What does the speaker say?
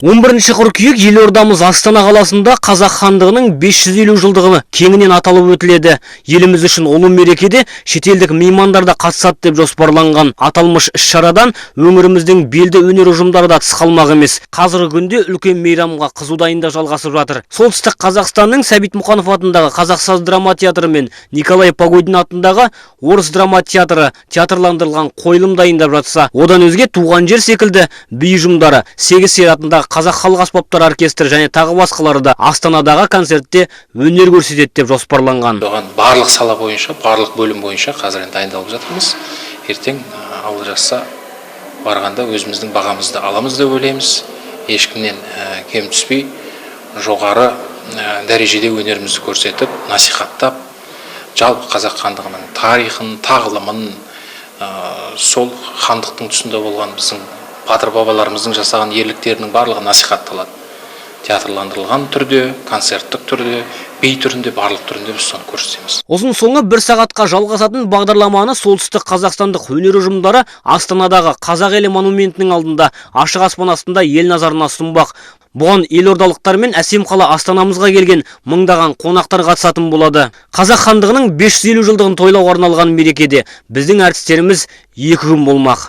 11 қыркүйек елордамыз Астана қаласында Қазақ хандығының 550 жылдығы кеңінен аталып өтіледі. Еліміз үшін ұлы мерекеде шетелдік меймандар да қатысады деп жоспарланған. Аталмыш іс-шарадан өңіріміздің белді өнер ұжымдары да тыс қалмақ емес. Қазіргі күнде үлкен мейрамға қызу дайындық жалғасып жатыр. Солтүстік Қазақстанның Сәбит Мұқанов атындағы Қазақ саз драма театры мен Николай Погодин атындағы Орыс драма театры театрландырылған қойылым дайындап жатса, одан өзге «Туған жер» секілді би ұжымдары, Сегіз сері атындағы Қазақ халық аспаптар оркестрі және тағы басқалары да Астанадағы концертте өнер көрсетеді деп жоспарланған. Оған барлық сала бойынша, барлық бөлім бойынша қазір енді дайындалып жатырмыз. Ертең, Алла жазса, барғанда өзіміздің бағамызды аламыз деп ойлаймыз. Ешкімнен кем түспей, жоғары дәрежеде өнерімізді көрсетіп, насихаттап, жалпы Қазақ хандығының тарихын, тағылымын, сол хандықтың тұсында болған біздің батыр бабаларымыздың жасаған ерліктерінің барлығы насихатталады. Театрландырылған түрде, концерттік түрде, би түрінде, барлық түрінде біз соны көрсетеміз. Ұзын соңы бір сағатқа жалғасатын бағдарламаны солтүстік қазақстандық өнер ұжымдары Астанадағы Қазақ елі монументінің алдында ашық аспан астында ел назарына ұсынбақ. Бұған елордалықтар мен әсем қала Астанамызға келген мыңдаған қонақтар қатысатын болады. Қазақ хандығының 550 жылдығын тойлауға арналған мерекеде біздің әртістеріміз 2 күн болмақ.